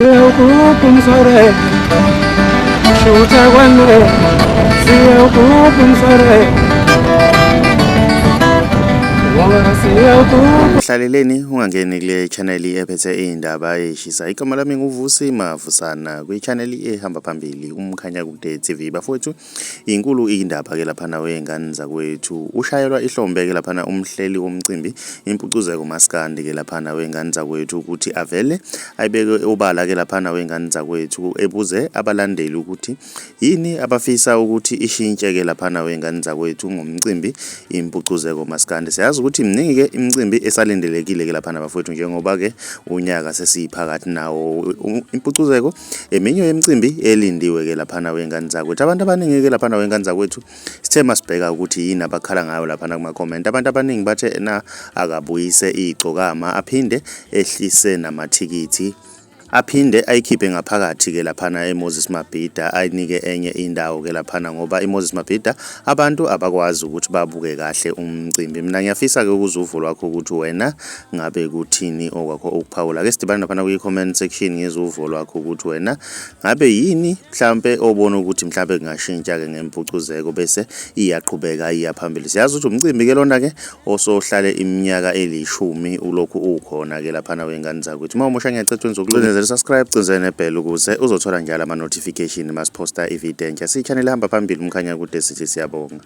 Siyawugubha shutha kwami siyawugubha umsore ngoba siyawugubha. Hlaleleni ungangeni kule channel ephethe iy'ndaba ey'shisa. Igama lami nguVusi Mavusana kwi-channel ehamba phambili uMkhanya Kude TV. Bafowethu inkulu indaba ke laphana wey'ngane zakwethu. Ushayelwa ihlombe ke laphana umhleli womcimbi impucuzeko maskandi ke laphana wey'ngane zakwethu ukuthi avele ayibeke obala ke laphana wey'ngane zakwethu ebuze abalandeli ukuthi yini abafisa ukuthi ishintshe ke laphana wey'ngane zakwethu ngomcimbi impucuzeko maskandi. Siyazi ukuthi mningi ke imicimbi esalindelekile ke laphana bafowethu njengoba ke unyaka sesiphakathi nawo impucuzeko Eminye yemicimbi elindiwe ke laphana wengane zakwethu. Abantu abaningi ke laphana wengane zakwethu sithe masibheka ukuthi yini abakhala ngayo laphana kuma comment. Abantu abaningi bathe na akabuyise igcokama aphinde ehlise namathikithi aphinde ayikhiphe ngaphakathi ke laphana eMoses Mabhida ayinike enye indawo ke laphana ngoba iMoses Mabhida abantu abakwazi ukuthi babuke kahle umcimbi. Mina ngiyafisa ke ukuzwa uvo lwakho ukuthi wena Ngabe kuthini okwakho ukuphawula? Ake sidibane laphana kwi-comment section ngizwe uvo lwakho ukuthi wena ngabe yini mhlampe obona ukuthi mhlampe kungashintsha-ke ngempucuzeko bese iyaqhubeka iya phambili. Siyazi ukuthi umcimbi-ke lona-ke osohlale iminyaka elishumi ulokhu ukhona-ke laphana wey'ngane zakwethu. Uma umusha ngiyacela wenze ukucindezela subscribe, cindezela nebhel ukuze uzothola njalo ama-notification masiphosta ividiyo entsha. Siyi-channel ehamba phambili umkhanya kude sithi siyabonga.